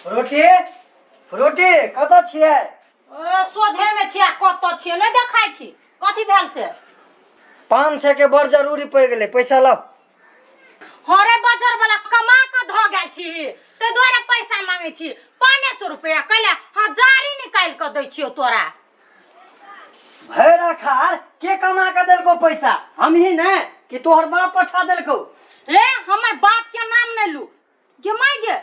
Frooti, Frooti, कतऽ छियै? ओ सोझे में छियै, कतऽ छियै नहि देखाइ छी। कथी भेल से? 500 के बड़ जरूरी पड़ि गेलै, पैसा लाउ। हरे बजर वाला कमा कऽ धऽ गेल छी, ताहि दुआरे पैसा मांगै छी। 500 रुपया कैला हजारी निकालि कऽ दै छियौ तोरा। भैर अखाड़ के कमा के देलको पैसा? हम ही ने कि तोहर बाप पठा देलको? ए, हमर बाप के नाम नहि लू। गे माय गे,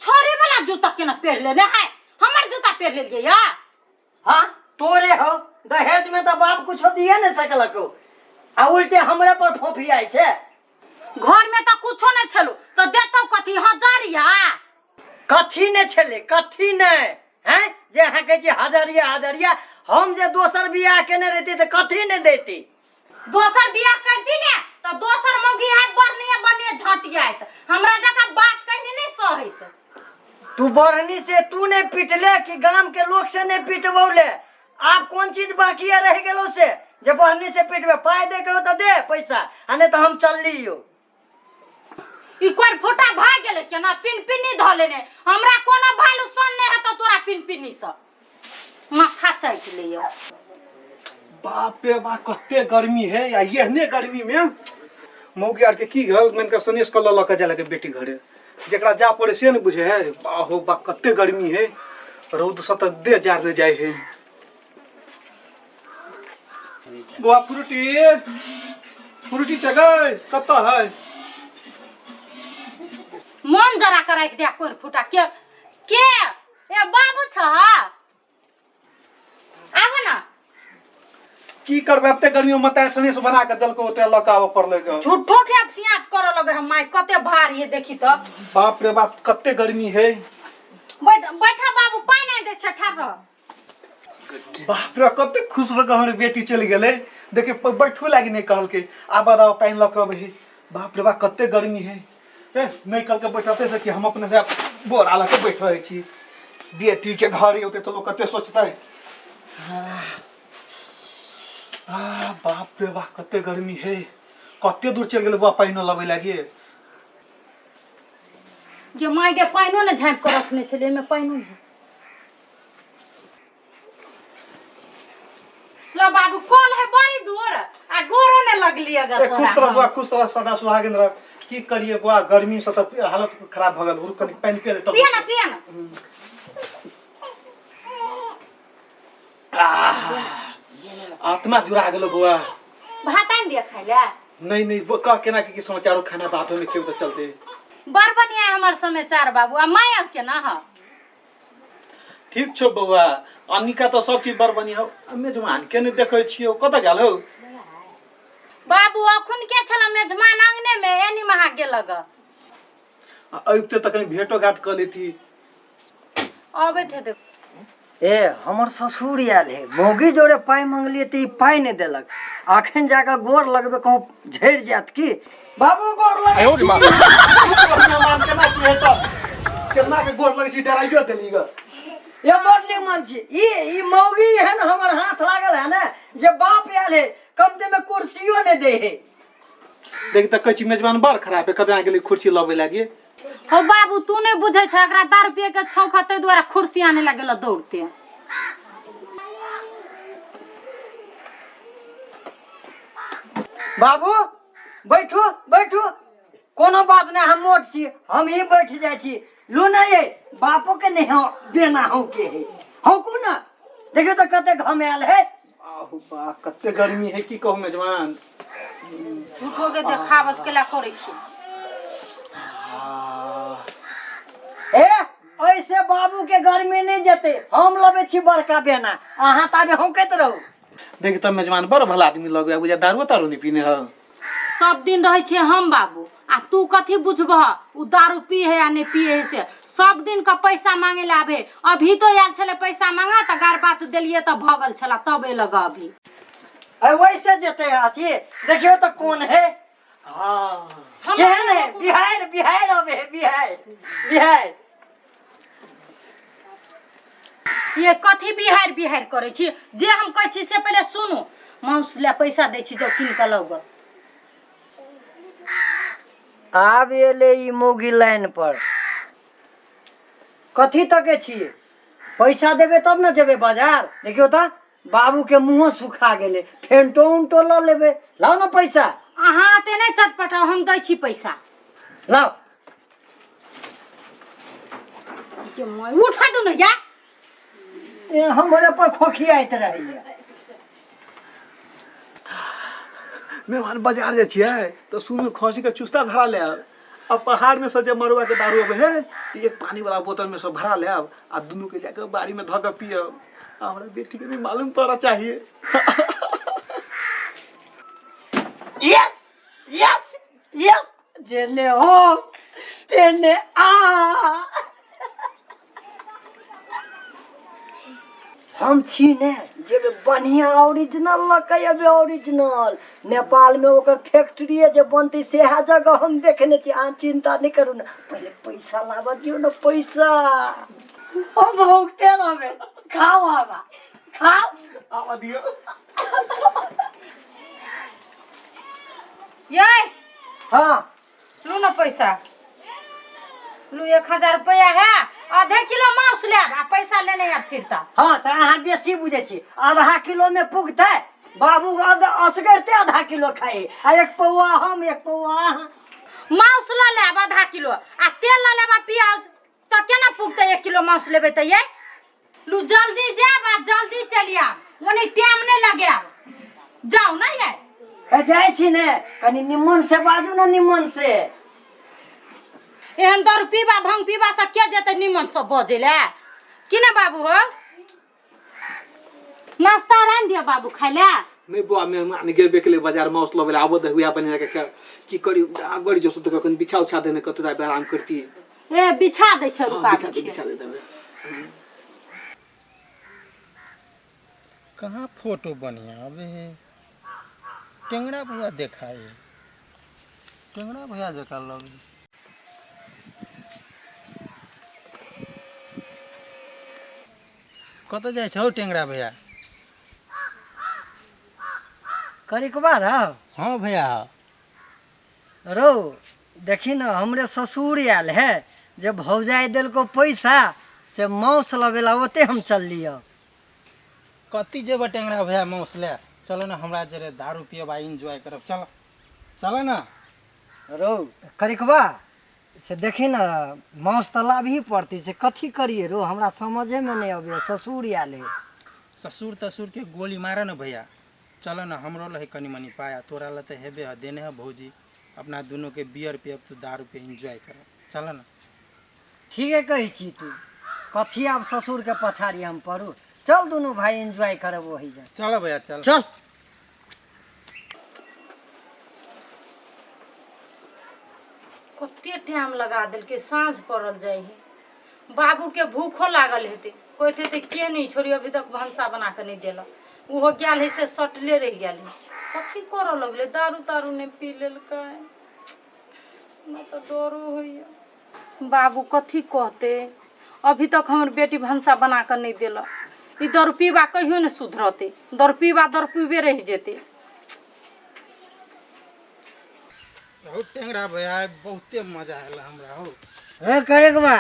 छोरी वाला जूता केना पहिर लेने है? हमर जूता पहिर लेलियै या? हाँ तोरे हो, दहेज में तो बाप कुछो दिए नहीं सकलको आ उल्टे हमरे पर फोफियाइ छै। घर में तो कुछो नहीं छलो तो देतौ कथी हजारिया? कथी नहीं छले, कथी नहीं हैं जे अहाँ कहै छी हजारिया हजारिया। हम जे दोसर बियाह केने रहती तऽ कथी नहीं देती? दोसर बियाह करती ने तो दोसर मौगी है बढ़निया बढ़निया झटियाइत, हमरा जकाँ बात कहनी नहीं सहैत। तू बढ़नी से तू नहीं पिटले कि गाम के लोग से नहीं पिटबौले? आब कोन चीज बाकी रह गेलो से जे बढ़नी से पिटबे? पाई दे के हो तो दे पैसा, आ नहीं तो हम चललियो। ई कोन फुटा भाग गेलै केना पिनपिनी धऽ लेने? हमरा कोनो भालू सन नहि हेतौ तोरा पिनपिनी सँ, माथा चाटि लैया। बाप रे बाप, कते गर्मी है या एहने गर्मी में मौगी आर के की भेल? मैन के सनेस के लऽ के जाय लगे बेटी घरे, जेकरा जा पड़े से ने बुझे है। बाहो बा, कते गर्मी है, रौद से तक देह जार ने जाय है। बुआ फ्रूटी, फ्रूटी चगै कतऽ है? मन जरा के राखि दे कोन फुटा के के। ए बाबू छ, आब ना। की करबै, एते गर्मी में मताय सनेस बना के देलको, ओते लऽ के आबऽ पड़लै ग। झूठो के अब सियात करऽ लगे हम माय, कते भारी है देखी तो। बाप रे बाप, कते गर्मी है। बैठ बैठा बाबू, पानि आनि दै छै, ठाढ़ रह। बाप रे, कते खुश रह हमर बेटी चलि गेलै। देखे बैठो लागी नहि कहलकै, आब बताओ पानि लऽ के अबै है। बाप रे बाप, कते गर्मी है। ए नहि कहलकै बैठते से कि हम अपने से बोरा लऽ के बैठ रहै छी। बेटी के घर औते तऽ लोक कते सोचतै। आ बाप रे बाप, कते गर्मी है। कते दूर चलि गेलै बौआ पानि लबै लागी? गे माय गे, पानिओ ने झाँपि कऽ रखने छलियै, एहिमे पानिओ नहि। लो बाबू, कल है बड़ी दूर आ गोरो ने लगली अगर ए, खुश रह बुआ, खुश रह, सदा सुहागिन रह। की करिए बुआ, गर्मी से तऽ हालत खराब भऽ गेल। रुक, कनि पानि पिए ले तब। पिया ना, पिया ना। आत्मा जुड़ा गेलो बुआ। भात आनि दिया खाइ ले? नहीं नहीं, वो कह केना की समाचार, खाना बाद में खेब तऽ चलते। बड़ बढ़िया हमर समाचार बाबू, आ माय अब केना ह? ठीक छौ बौआ, अनिका तऽ सब चीज बड़ बढ़िया हौ। मेजबान के नहि देखै छियौ, कतऽ गेल हौ? बाबू, अखुन के छल मेजमान अंगने में, एनी महा गेलग। आ अबिते तऽ कनि भेंटो घाट कऽ लेती। अबैत हेतै। ए, हमर ससुर आयल है। मौगी जोड़े पाइ मंगलियै तऽ ई पाइ नहि देलक। अखन जाकऽ गोर लगबै, कहूँ झड़ि जायत की। बाबू, गोर लगै छी। मेहमान केना की हेतौ, केना के गोर लगै छी, डराइयो देली ग। ये बड़ निमन छी। ई ई मौगी एहन हमर हाथ लागल है ने जे बाप आयल है कमते में कुर्सियो नहि दै है। देख तऽ कहै छी मेजबान बड़ खराब है, कतऽ गेलै कुर्सी लबै लागी? हो बाबू, तू नहीं बुझै छ, एकरा दारू पिए के छौंक है, ताहि दुआरे कुर्सी आने लागल दौड़ते। बाबू, बैठू बैठू, कोनो बात नहीं, हम मोट छी, हम ही बैठ जाइ छी। लू ना, ये बापो के नहीं हो देना हो के है हौकू ना। देखियो तो कते घम आयल है। आहू बा, कते गर्मी है, की कहू मेजबान। झूठो के देखावत केला करै छी। ए, ऐसे बाबू के गर्मी नहीं जेते, हम लबे छी बड़का बेना, अहाँ ताबे हौकैत रहू। देख तऽ मेजबान बड़ भला आदमी लगै, बुझा दारुओ तारू नहीं पीने है। सब दिन रहै छै हम बाबू, आ तू कथी बुझबह उ दारू पी है आ नहि पिए है से? सब दिन के पैसा मांगे ले आबे। अभी तो आयल छलै पैसा मांगा तऽ गार बात देलियै तऽ भगल छला, तब एलग अभी। ए, वैसे जेते अथी, देखियो तो कौन है। हाँ। केहन है? बिहार बिहार अबे है, बिहार बिहार। ये कथी बिहार बिहार करै छी? जे हम कहै छी से पहिले सुनू। माउस ले पैसा दै छी, जब कीन कऽ लाउ गऽ। आब एले ई मौगी लाइन पर। कथी तके छियै? पैसा देबै तब ने जेबै बाजार। देखियौ तऽ बाबूके मुँहो सुखा गेलै, फेंटो उंटो लऽ लेबै। लाउ ने पैसा। अहाँ एते नहि चटपटाउ, हम दै छी पैसा। लाउ। के माय, उठा दू ने या। ए, हमरे पर खोखियाइत रहैया। मेहमान बाजार जाइ छियै तऽ सुनू खसी के चुस्ता धरा लेब आ पहाड़ में से जे मरुआ के दारू अबै है एक पानी वाला बोतल में सब भरा लेब आ दुनू के जाके बाड़ी में धऽ के पियब। आ हमरा बेटी के नहीं मालूम पड़ा चाहिए। यस यस यस, जेने हो तेने आ। हम छी ने जेबै बढ़िया ओरिजिनल लऽ के अयबै। ओरिजिनल नेपाल में ओकर फैक्ट्री जे बनतै सेहा जगह हम देखने छी। अहाँ चिंता नहीं करू ने, पहिले पैसा लाबऽ दियौ ने पैसा। हम भोगते रहबै। खाओ आबा खाओ। आवा दियौ। ये। हाँ। लू ना पैसा लू, 1000 रुपया है, आधे किलो मांस लेब आ पैसा लेने आब फिरता। हाँ तऽ अहाँ बेसी बुझै छी। आधा किलो में पुगतै? बाबू असगरते आधा किलो खाइ आ एक पौआ हम, एक पौआ अहाँ। मांस लऽ लेब आधा किलो आ तेल लऽ लेब आ प्याज, तऽ केना पुगतै? 1 किलो मांस लेबै तऽ ये लू, जल्दी जायब आ जल्दी चलि आयब, ओने टाइम नहीं लगायब। जाउ ना ये। ए, जाइ छी ने, कनि निमन से बाजू ने, निमन से। एहन दारू पीबा भांग पीबा से के जेतै निमन से बजै लए कि ने बाबू? हो नाश्ता रान्हि दिअ बाबू खाइ लए। नहीं बुआ, मेहमान गेबे के लिए बाजार माउस लबे ला आबो हुआ बना के खाएब। की करी, बड़ी जोर से तो कनी बिछा उछा देने कतौ जाबे आराम करती। ए बिछा दै छै। हाँ, रुका बिछा दे। छै। बिछा दे देबे। कहाँ फोटो बढ़िया अबे है? टेंगरा भैया देखाए, टेंगरा भैया जका लगे। कतऽ जाइ छौ टेंगरा भैया? करिकबा रह। हाँ भैया। रौ देखी न, हमरे ससुर आयल है जे भौजाइ देलको पैसा से मांस लबेला, ओते हम चललियै। कति जेबऽ टेंगरा भैया माउस ले? चलो न हमरा जरे दारू पियब आ एन्जॉय करब, चल चल न। रौ करिकबा, से देखी न मांस तऽ लाबही पड़तै, से कथी करियै रौ? हमरा समझेमे नहि अबैए, ससुर आयल है। ससुर तसुर के गोली मारऽ न भैया, चल न हमरो लहे कनि मनि पाय आ तोरा लए तऽ हेबे ह, देने ह भौजी। अपना दुनू के बियर पियब, तू दारू पे एन्जॉय करब, चल न। ठीके कहै छी तू, कथी आब ससुरके पछाड़ी हम पड़ू? चल दुनू भाई एन्जॉय करब ओहि जा। चल भैया चल। चल। कते टाइम लगा देलकै, साँझ पड़ल जाइ है, बाबूके भूखो लागल हेतै, कहैत हेतै के नहि छोड़ी अभी तक भनसा बना कऽ नहि देलक। ओहो गेल है से सटले रहि गेल है, कथी करऽ लगलै? दारू तारू नहि पी लेलकै? हमरा तऽ डरो होइए, बाबू कथी कहतै, अभी तक हमर बेटी भनसा बना कऽ नहि देलक। ई दारू पीबा कहियो नहि सुधरतै, दारू पीबा दारू पीबे रहि जेतै। बहुत टेंगरा भैया, बहुते मजा आयल हमरा हो। रे करेकबा,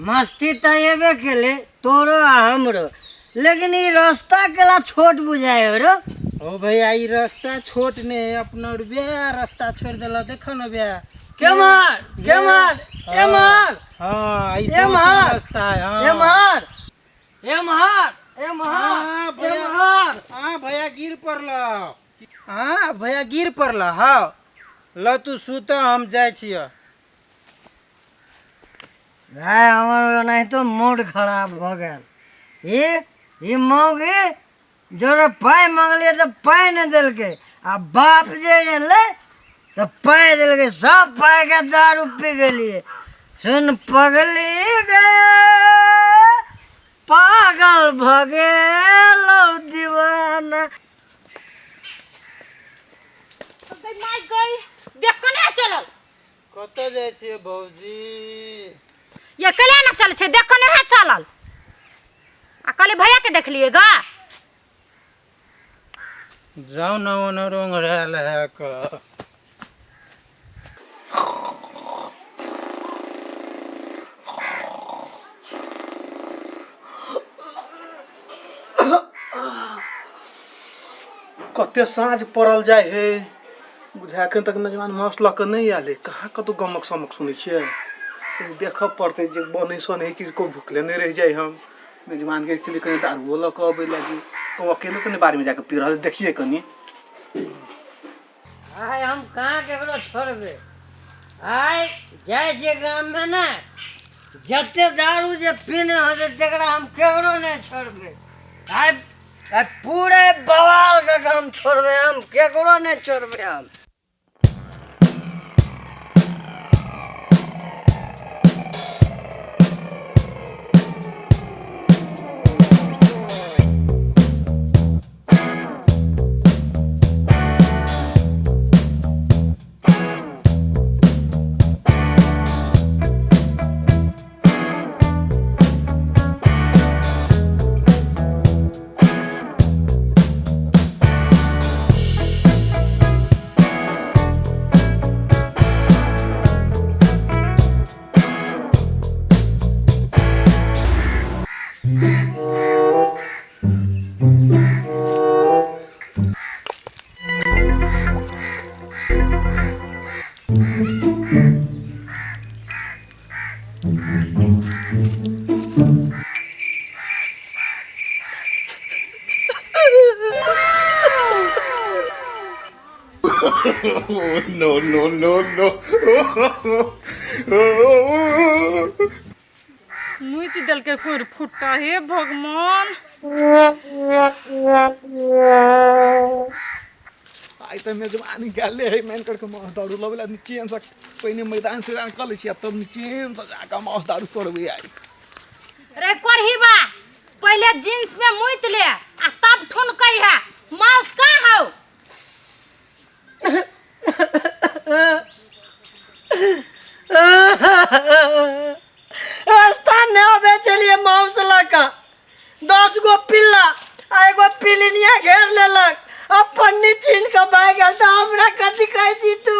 मस्ती तऽ एबे केले तोरो आ हमरो, लेकिन ई रास्ता केला छोट बुझाय हो रो। ओ भैया, ई रास्ता छोट ने है, अपना और बे रास्ता छोड़ देला, देखो न बे। केमहर केमहर एमहर? हाँ, ई एम्हर। दोसर रास्ता है। हाँ एमहर एमहर एमहर। हाँ, भैया। एमहर। हाँ भैया, गिर पड़ल। हाँ भैया, गिर पड़ल। हाँ ल तू सुत, हम जाइ छियै। भाय, हमर ओनाहितो मूड खराब भऽ गेल। ई ई मौगी जोरे पाइ मंगलियै तऽ पाइ नहि देलकै आ बाप जे एलै तऽ पाइ देलकै, सब पाइके दारू पी गेलियै। सुन पगली गे, पागल भऽ गेलौ दीवाना। माय गई, देख कने चलल। कतऽ जाइ छियै भौजी? ये कले न चल छै, देख कने है चलल आ कहली भैया के देखलिए गा। जाउ न, ओन रोंग रहल है क। कते साँझ पड़ल जाइ है बुझा एखन तक मेजबान माछ लऽ कऽ नहि आयल है। कहाँ कतौ गमक समक सुनै छियै। कनि देखऽ पड़तै जे बनै सनै कि कोइ भुखले नहि रहि जाइ। हम मेजबानके एक्चुअली कनि दारुओ लऽ कऽ अबै लागी। ओ अकेले तऽ नहि बाड़ीमे जाकऽ पी रहल, देखियै कनि। आइ हम कहाँ केकरो छोड़बै। आइ जाइ छियै गाममे ने, जते दारू जे पीने होतै तकरा हम केकरो नहि छोड़बै। आइ आइ पूरे बवाल कऽ के हम छोड़बै, हम केकरो नहि छोड़बै हम। No, no, no, no. मुति देलकै कुर फुट्टा, हे भगवान। आइ तऽ मेजबानी गेले है मेन करके माछ दारू लबै ला। निचेनसँ पहिने मैदान सैदान कऽ लै छी आ तब निचेनसँ जाकऽ माछ दारू तोड़बै आइ। रे कोरही बा, पहिले जींस में मुति ले आ तब ठुनकै है। माउस कहाँ हौ? रास्ता में अबे चलिए माउस लऽ कऽ 10 गो पिल्ला आ एगो पिलिनिया घेर लेलक आ पन्नी छीन कऽ भागि गेल, तऽ हमरा कथी कहै छी तू?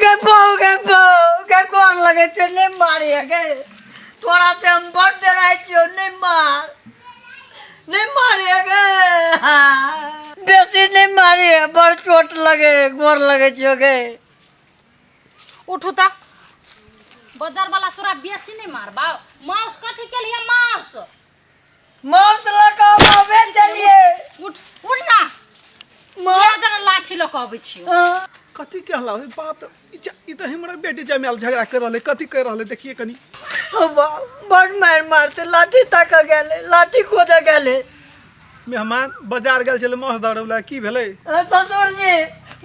गे बहू, गे बहू, गे गोर लगै छै, नहि मारिए गे। तोरा से हम बड़ डराइ छियौ, नहि मार, नहि मारिए गे, बेसी नहि मारिए, बड़ चोट लगे, गोर लगै छियौ गे। उठू तऽ बाजार वाला, तोरा बेसी नहीं मारबा। माउस कथी के लिए माउस? माउस लऽ कऽ हम अबे चलिए। उठ, उठ ना। माउस जरा लाठी लऽ कऽ अबै छियौ। हाँ। कथी कहला? हे बाप रे, ई तऽ हमरा बेटी जमायल झगड़ा कर रहलै, कथी कर रहलै? देखिए कनि। ओ बाप, बड़ मारि मारते, लाठी ताकऽ गेलै, लाठी खोजऽ गेलै। मेहमान बाजार गेल छलै माछ दारू ला, की भेलै? ससुर जी,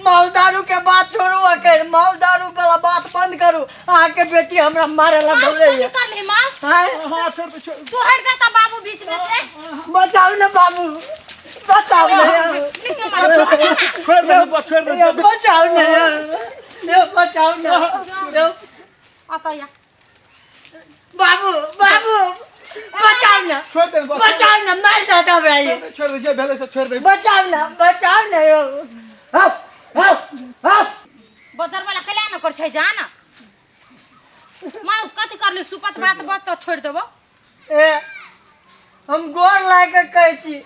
माउस दारू के बात छोड़ू, अखन माउस दारू वाला बात बंद करू। अहाँके बेटी हमरा मारे ला माउस दौड़ैया। कथी करली माउस? आँय? हाँ, छोड़ दे, छोड़। तू हट जा ता बाबू बीच में से। बचाउ ने बाबू, बचाउ ने। नहीं मार, तू हट जा ना। छोड़ दे बुआ, छोड़ दे। यौ, बचाउ ने यौ, बचाउ ने यौ। अतः या। बाबू, बाबू, बचाउ ने। छोड़ दे बुआ। बचाउ ने, मारि देत हमरा ई। छोड़ दे, जे भेलै से छोड़ दे। बचाउ ने, बचाउ ने यौ। हँ, हँ, हँ। बाजार वाला कल्या न कर छै, जा ना। माउस कथी करली? सुपत बात बात तऽ छोड़ देबो। ए, हम गोर लाग के कहै छी,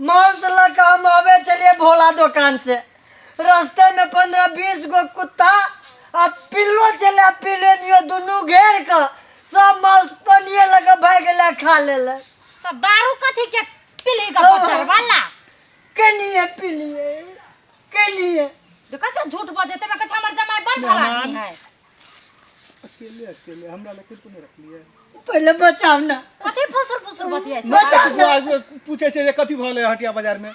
माउस लऽ कऽ हम अबै छलियै भोला दोकान से, रस्ते में 15-20 गो कुत्ता आ पिल्लो छलै आ पिलेनियो दुनू घेर कऽ सब माउस पनिये लऽ कऽ भागि गेलै, खा लेलक। तऽ दारू कथी के पीली ग बाजार वाला? कनिए पिलिए, कनिए। देखै छ झूठ बजेते में, कहै छै हमर जमाई बड़ भला आदमी है। अकेले अकेले हमरा लग किनको नहि रखलियै। पहिले बचाउ ने। कथी फुसुर फुसुर बतियाइ छै? बचाउ ने। बुआ पूछै छै जे कथी भऽ हटिया बाजार में।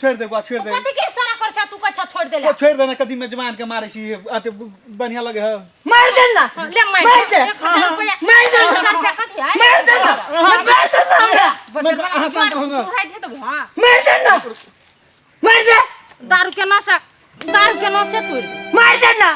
छोड़ दे बुआ, छोड़ दे। कथी के इशारा कर छ तू? कहै छ छोड़ देले। ओ छोड़ दे ने, कथी मेजबान के मारै छी? अते बढ़िया लगे है। मारि दे ना। ले मारि मारि दे। 1000 रुपया। मारि दे ना। 1000 रुपया कथी है? मारि दे ना, मारि दे ना हमरा। बाजार वाला अहाँ शांत रहू ना। उड़ाइ दे देबो। हाँ। मारि दे ना, मारि दे। दारू के नशा, दारू के नशे तोड़ि दे। मारि दे ना।